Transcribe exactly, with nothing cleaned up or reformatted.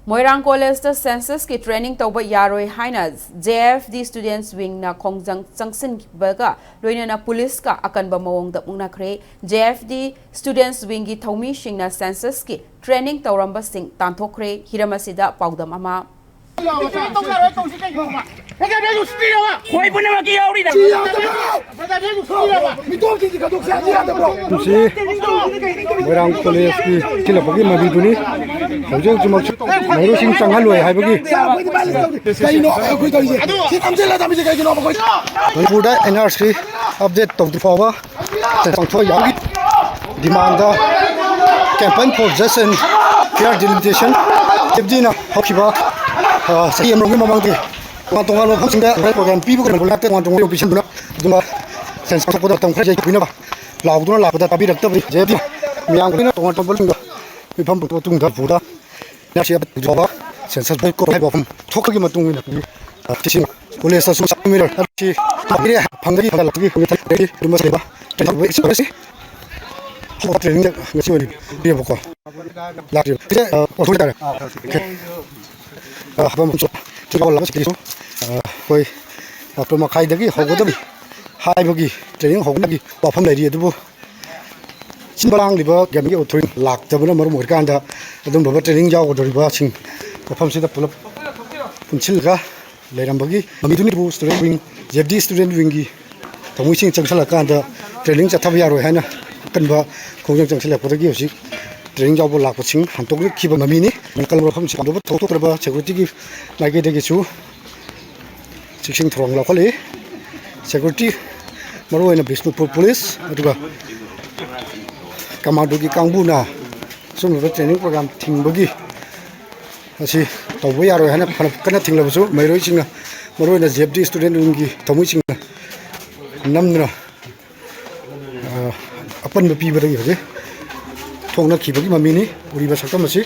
ꯃꯣꯏꯔꯥꯡ ꯀꯣꯂꯦꯖꯇ ꯁꯦꯟꯁꯁꯀꯤ ꯇ꯭ꯔꯦꯅꯤꯡ ꯇꯧꯕ ꯌꯥꯔꯣꯏ ꯍꯥꯏꯅ ꯖꯦ ꯑꯦꯐ ꯗꯤ ꯁ꯭ꯇꯨꯗꯦꯟꯠꯁ ꯋꯤꯡꯅ ꯈꯣꯡꯖꯪ ꯆꯪꯁꯤꯟꯕꯒ ꯂꯣꯏꯅꯅ ꯄꯨꯂꯤꯁꯀ ꯑꯀꯟꯕ ꯃꯑꯣꯡꯗ ꯃꯨꯛꯅꯈ꯭ꯔꯦ꯫ ꯖꯦ ꯑꯦꯐ ꯗꯤ ꯁ꯭ꯇꯨꯗꯦꯟꯠꯁ ꯋꯤꯡꯒꯤ ꯊꯧꯃꯤꯁꯤꯡꯅ ꯁꯦꯟꯁꯁꯀꯤ ꯇ꯭ꯔꯦꯅꯤꯡ ꯇꯧꯔꯝꯕꯁꯤꯡ ꯇꯥꯟꯊꯣꯛꯈ꯭ꯔꯦ꯫ ꯍꯤꯔꯝ ꯑꯁꯤꯗ ꯄꯥꯎꯗꯝ ꯑꯃ꯫ ꯈꯣꯏ ꯄꯨꯝꯅꯃꯛꯀꯤ ꯌꯥꯎꯔꯤꯗ꯫ ꯁꯤ ꯌꯥꯗꯕ꯭ꯔꯣ? ꯃꯤꯇꯣꯞꯁꯤꯡꯁꯤ ꯈꯟꯗꯣꯛꯁꯦ ꯍꯥꯏꯕ ꯌꯥꯗꯕ꯭ꯔꯣ? ꯃꯁꯤ ꯃꯣꯏꯔꯥꯡ ꯀꯣꯂꯦꯖꯀꯤ ꯊꯤꯜꯂꯛꯄꯒꯤ ꯃꯃꯤꯗꯨꯅꯤ꯫ ꯍꯧꯖꯤꯛ ꯍꯧꯖꯤꯛꯃꯛꯁꯨ ꯃꯍꯩꯔꯣꯏꯁꯤꯡ ꯆꯪꯍꯜꯂꯣꯏ ꯍꯥꯏꯕꯒꯤ꯫ ꯀꯩꯅꯣ ꯑꯩꯈꯣꯏ ꯇꯧꯔꯤꯁꯦ? ꯁꯤ ꯅꯝꯁꯤꯜꯂ ꯊꯝꯃꯤꯁꯦ ꯀꯩꯒꯤꯅꯣ ꯑꯩꯈꯣꯏ? ꯃꯅꯤꯄꯨꯔꯗ ꯑꯦꯟ ꯑꯥꯔ ꯁꯤ ꯑꯞꯗꯦꯠ ꯇꯧꯗ꯭ꯔꯤ ꯐꯥꯎꯕ ꯄꯥꯡꯊꯣꯛꯄ ꯌꯥꯕꯒꯤ demand Campaign for Just and Fair Delimitation, ꯀꯦꯞꯗꯤꯅ ꯍꯧꯈꯤꯕ, ꯑ, ꯆꯍꯤ ꯑꯃꯔꯣꯝꯒꯤ ꯃꯃꯥꯡꯗꯒꯤ ꯇꯣꯉꯥꯟ ꯇꯣꯉꯥꯟꯕ ꯃꯐꯝꯁꯤꯡꯗ ꯄ꯭ꯔꯣꯒ꯭ꯔꯥꯝ ꯄꯤꯕꯒ ꯂꯣꯏꯅ ꯇꯣꯉꯥꯟ ꯇꯣꯉꯥꯟꯕ ꯄꯤꯁꯤꯟꯗꯨꯅ ꯑꯗꯨꯝꯕ ꯁꯦꯟꯁ ꯊꯣꯛꯄꯗ ꯃꯇꯝ ꯈꯔ ꯌꯩꯊꯣꯛꯄꯤꯅꯕ ꯂꯥꯎꯗꯨꯅ ꯂꯥꯛꯄꯗ ꯇꯥꯕꯤꯔꯛꯇꯕꯅꯤ꯫ ꯖꯦ ꯑꯦꯐ ꯗꯤ ꯃꯤꯌꯥꯝ ꯂꯣꯏꯅ ꯇꯣꯉꯥꯟ ꯇꯣꯉꯥꯟꯕ ꯂꯝꯗ ꯃꯤꯐꯝ ꯄꯨꯊꯣꯛꯑ ꯃꯇꯨꯡꯗ ꯄꯨꯔꯥ ꯅꯔꯁꯤ ꯌꯥꯎꯕ ꯁꯦꯟꯁꯁ ꯕꯣꯏꯀꯣꯠ ꯍꯥꯏꯕ ꯋꯥꯐꯝ ꯊꯣꯛꯄꯒꯤ ꯃꯇꯨꯡ ꯏꯟꯅ ꯁꯤꯁꯤꯡ ꯀꯣꯂꯦꯖꯇꯁꯨ ꯁꯕꯃꯤꯅꯔ ꯑꯁꯤ ꯐꯪꯗꯕꯒꯤ ꯍꯟꯗꯛꯇꯒꯤ ꯍꯧꯅ ꯊꯝꯖꯔꯤ꯫ ꯑꯗꯨꯃ ꯂꯩꯕ ꯇ꯭ꯔꯦꯟ ꯇꯧꯕ ꯑꯦꯛꯁꯄ꯭ꯔꯦꯁꯁꯤ ꯍꯧꯕ ꯇ꯭ꯔꯦꯅꯤꯡꯗ ꯉꯁꯤ ꯑꯣꯏꯅ ꯄꯤꯔꯦꯕꯀꯣ꯫ ꯂꯥꯛꯇ꯭ꯔꯤꯕ꯫ ꯁꯤꯁꯦ, ꯑ, ꯑꯣꯟꯊꯣꯛ ꯇꯥꯔꯦ꯫ ꯑꯣꯀꯦ꯫ ꯑ, ꯍꯥꯞꯐꯝ ꯑꯃꯁꯨ ꯊꯤꯒꯥꯎ ꯂꯥꯛꯄ ꯁꯤꯒꯤꯁꯨ, ꯑ, ꯑꯩꯈꯣꯏ ꯃꯥꯄꯟ ꯃꯈꯥꯏꯗꯒꯤ ꯍꯧꯒꯗꯕꯅꯤ ꯍꯥꯏꯕꯒꯤ ꯇ꯭ꯔꯦꯅꯤꯡ ꯍꯧꯅꯕꯒꯤ ꯋꯥꯐꯝ ꯂꯩꯔꯤ꯫ ꯑꯗꯨꯕꯨ ꯁꯤꯟꯕ ꯂꯥꯡꯂꯤꯕ ꯒꯦꯝꯒꯤ ꯑꯣꯊꯣꯔꯤꯇꯤ ꯂꯥꯛꯇꯕꯅ ꯃꯔꯝ ꯑꯣꯏꯔꯀꯥꯟꯗ ꯑꯗꯨꯝꯕ ꯇ꯭ꯔꯦꯅꯤꯡ ꯌꯥꯎꯒꯗꯧꯔꯤꯕꯁꯤꯡ ꯃꯐꯝꯁꯤꯗ ꯄꯨꯂꯞ ꯄꯨꯟꯁꯤꯜꯂꯒ ꯂꯩꯔꯝꯕꯒꯤ ꯃꯃꯤꯗꯨꯅꯤꯕꯨ student wing, J F D student ꯋꯤꯡꯒꯤ ꯊꯧꯃꯤꯁꯤꯡ ꯆꯪꯁꯤꯜꯂꯀꯥꯟꯗ ꯇ꯭ꯔꯦꯅꯤꯡ ꯆꯠꯊꯕ ꯌꯥꯔꯣꯏ ꯍꯥꯏꯅ ꯑꯀꯟꯕ ꯈꯣꯡꯖꯪ ꯆꯪꯁꯤꯜꯂꯛꯄꯗꯒꯤ ꯍꯧꯖꯤꯛ ꯇ꯭ꯔꯦꯅꯤꯡ ꯌꯥꯎꯕ ꯂꯥꯛꯄꯁꯤꯡ ꯍꯟꯗꯣꯛꯈꯤꯕ ꯃꯃꯤꯅꯤ꯫ ꯀꯜꯂꯕ ꯃꯐꯝꯁꯤꯡ ꯍꯟꯗꯣꯛꯄ ꯊꯣꯛꯇꯣꯛꯇ꯭ꯔꯕ ꯁꯦꯀ꯭ꯌꯨꯔꯤꯇꯤꯒꯤ ꯃꯥꯏꯀꯩꯗꯒꯤꯁꯨ ꯆꯦꯛꯁꯤꯟ ꯊꯧꯔꯥꯡ ꯂꯧꯈꯠꯂꯤ꯫ ꯁꯦꯀ꯭ꯌꯨꯔꯤꯇꯤ, ꯃꯔꯨꯑꯣꯏꯅ ꯕꯤꯁꯅꯨꯄꯨꯔ ꯄꯨꯂꯤꯁ ꯑꯗꯨꯒ ꯀꯃꯥꯟꯗꯣꯒꯤ ꯀꯥꯡꯕꯨꯅ ꯁꯨꯝꯕ ꯇ꯭ꯔꯦꯅꯤꯡ ꯄ꯭ꯔꯣꯒ꯭ꯔꯥꯝ ꯊꯤꯡꯕꯒꯤ ꯑꯁꯤ ꯇꯧꯕ ꯌꯥꯔꯣꯏ ꯍꯥꯏꯅ ꯐꯅ ꯀꯟꯅ ꯊꯤꯡꯂꯕꯁꯨ, ꯃꯍꯩꯔꯣꯏꯁꯤꯡꯅ, ꯃꯔꯨꯑꯣꯏꯅ ꯖꯦ ꯑꯦꯐ ꯗꯤ ꯁ꯭ꯇꯨꯗꯦꯟꯠ ꯋꯤꯡꯒꯤ ꯊꯧꯃꯤꯁꯤꯡꯅ ꯅꯝꯗꯨꯅ, ꯑ, ꯑꯄꯟꯕ ꯄꯤꯕꯗꯒꯤ ꯍꯧꯖꯤꯛ ꯊꯣꯛꯅꯈꯤꯕꯒꯤ ꯃꯃꯤꯅꯤ ꯎꯔꯤꯕ ꯁꯛꯇꯝ ꯑꯁꯤ꯫